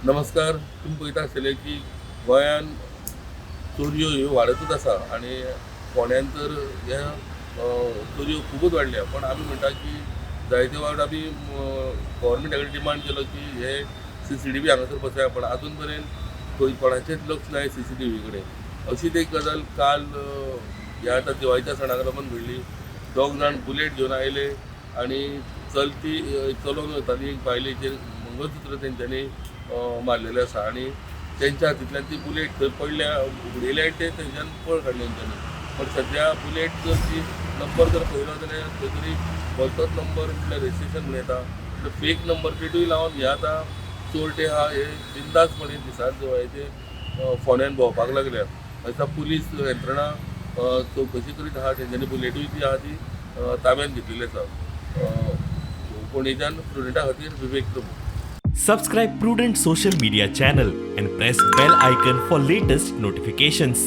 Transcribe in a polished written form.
नमस्कार. तुमी पळयता आसतले की गोंयान चोरयो ह्यो वाडतूच आसा आनी फोंड्यान तर ह्या चोरयो खुबूच वाडल्या. पण आमी म्हणटा की जायते फावट आमी गव्हर्मेंटा कडेन डिमांड केलो की हे सीसीटीव्ही हांगासर बसया, पण आजून पर्यंत खंय कोणाचेंच लक्ष ना सीसीटीव्ही कडेन. अशीच एक गजाल काल ह्या आतां दिवाळीच्या सणाक लागून घडली. दोग जाण बुलेट घेवन आयले आनी चलती चलोवन वताली एक बायलेचेर मंगळसूत्र तेंच्यांनी मारलेलें आसा आनी तेंच्या हातींतल्यान ती बुलेट थंय पडल्या, उडयल्या आनी ते थंयच्यान पळ काडले तेंच्यांनी. पण सद्या बुलेट जर ती नंबर जर पळयलो जाल्यार खंय तरी भलतोच नंबर, म्हटल्यार रजिस्ट्रेशन म्हूण येता. फेक नंबर प्लेटूय लावन हे आतां चोरटे आहा हे बिंदासपणे दिसात दिवाळेचे फोंड्यान भोंवपाक लागल्या. आतां पुलीस यंत्रणा चवकशी करीत आहा. तेंच्यांनी बुलेटूय जी आहा ती ताब्यात घेतलेली आसा. फोंडेच्यान प्रुडंटा खातीर विवेक Prabhu. Subscribe Prudent Social Media channel and press bell icon for latest notifications.